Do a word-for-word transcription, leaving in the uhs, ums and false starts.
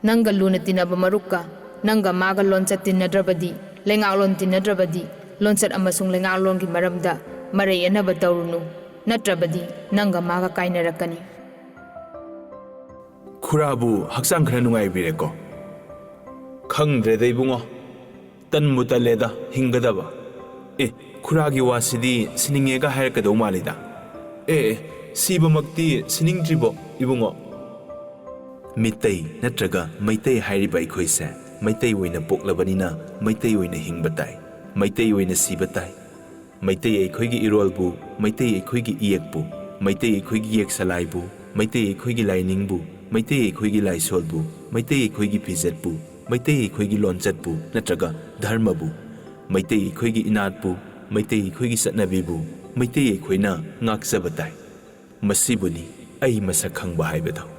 ꯅꯪꯒ ꯂꯨꯅ ꯇꯤꯟꯅꯕ ꯃꯔꯨꯞꯀ ꯅꯪꯒ ꯃꯥꯒ ꯂꯣꯟꯆꯠ ꯇꯤꯟꯅꯗ꯭ꯔꯕꯗꯤ, ꯂꯩꯉꯥꯛꯂꯣꯟ ꯇꯤꯟꯅꯗ꯭ꯔꯕꯗꯤ, ꯂꯣꯟꯆꯠ ꯑꯃꯁꯨꯡ ꯂꯩꯉꯥꯛꯂꯣꯟꯒꯤ ꯃꯔꯝꯗ ꯃꯔꯩ ꯌꯦꯠꯅꯕ ꯇꯧꯔꯨꯅꯨ, ꯅꯠꯇ꯭ꯔꯕꯗꯤ ꯅꯪꯒ ꯃꯥꯒ ꯀꯥꯏꯅꯔꯛꯀꯅꯤ꯫ ꯈꯨꯔꯥꯕꯨ ꯍꯛꯆꯥꯡ ꯈꯔ ꯅꯨꯡꯉꯥꯏꯕꯤꯔꯦꯀꯣ? ꯈꯪꯗ꯭ꯔꯦꯗ ꯏꯕꯨꯡꯉꯣ, ꯇꯟꯕꯨ ꯇꯜꯂꯦꯗ ꯍꯤꯡꯒꯗꯕ꯫ ꯑꯦ, ꯈꯨꯔꯥꯒꯤ ꯋꯥꯁꯤꯗꯤ ꯁꯤꯅꯤꯡꯉꯦꯒ ꯍꯥꯏꯔꯛꯀꯗꯧ ꯃꯥꯜꯂꯤꯗ꯫ ꯑꯦ ꯑꯦ, ꯁꯤꯕꯃꯛꯇꯤ ꯁꯤꯅꯤꯡꯗ꯭ꯔꯤꯕꯣ ꯏꯕꯨꯡꯉꯣ? ꯃꯤꯇꯩ ꯅꯠꯇ꯭ꯔꯒ ꯃꯩꯇꯩ ꯍꯥꯏꯔꯤꯕ ꯑꯩꯈꯣꯏꯁꯦ ꯃꯩꯇꯩ ꯑꯣꯏꯅ ꯄꯣꯛꯂꯕꯅꯤꯅ ꯃꯩꯇꯩ ꯑꯣꯏꯅ ꯍꯤꯡꯕ ꯇꯥꯏ, ꯃꯩꯇꯩ ꯑꯣꯏꯅ ꯁꯤꯕ ꯇꯥꯏ꯫ ꯃꯩꯇꯩ ꯑꯩꯈꯣꯏꯒꯤ ꯏꯔꯣꯜꯕꯨ, ꯃꯩꯇꯩ ꯑꯩꯈꯣꯏꯒꯤ ꯏꯌꯦꯛꯄꯨ, ꯃꯩꯇꯩ ꯑꯩꯈꯣꯏꯒꯤ ꯌꯦꯛ ꯁꯂꯥꯏꯕꯨ, ꯃꯩꯇꯩ ꯑꯩꯈꯣꯏꯒꯤ ꯂꯥꯏꯅꯤꯡꯕꯨ, ꯃꯩꯇꯩ ꯑꯩꯈꯣꯏꯒꯤ ꯂꯥꯏꯁꯣꯜꯕꯨ, ꯃꯩꯇꯩ ꯑꯩꯈꯣꯏꯒꯤ ꯐꯤꯖꯦꯠꯄꯨ, ꯃꯩꯇꯩ ꯑꯩꯈꯣꯏꯒꯤ ꯂꯣꯟꯆꯠꯄꯨ ꯅꯠꯇ꯭ꯔꯒ ꯙꯔꯃꯕꯨ, ꯃꯩꯇꯩ ꯑꯩꯈꯣꯏꯒꯤ ꯏꯅꯥꯠꯄꯨ, ꯃꯩꯇꯩ ꯑꯩꯈꯣꯏꯒꯤ ꯆꯠꯅꯕꯤꯕꯨ ꯃꯩꯇꯩ ꯑꯩꯈꯣꯏꯅ ꯉꯥꯛꯆꯕ ꯇꯥꯏ꯫ ꯃꯁꯤꯕꯨꯅꯤ ꯑꯩ ꯃꯁꯛ ꯈꯪꯕ ꯍꯥꯏꯕꯗꯣ꯫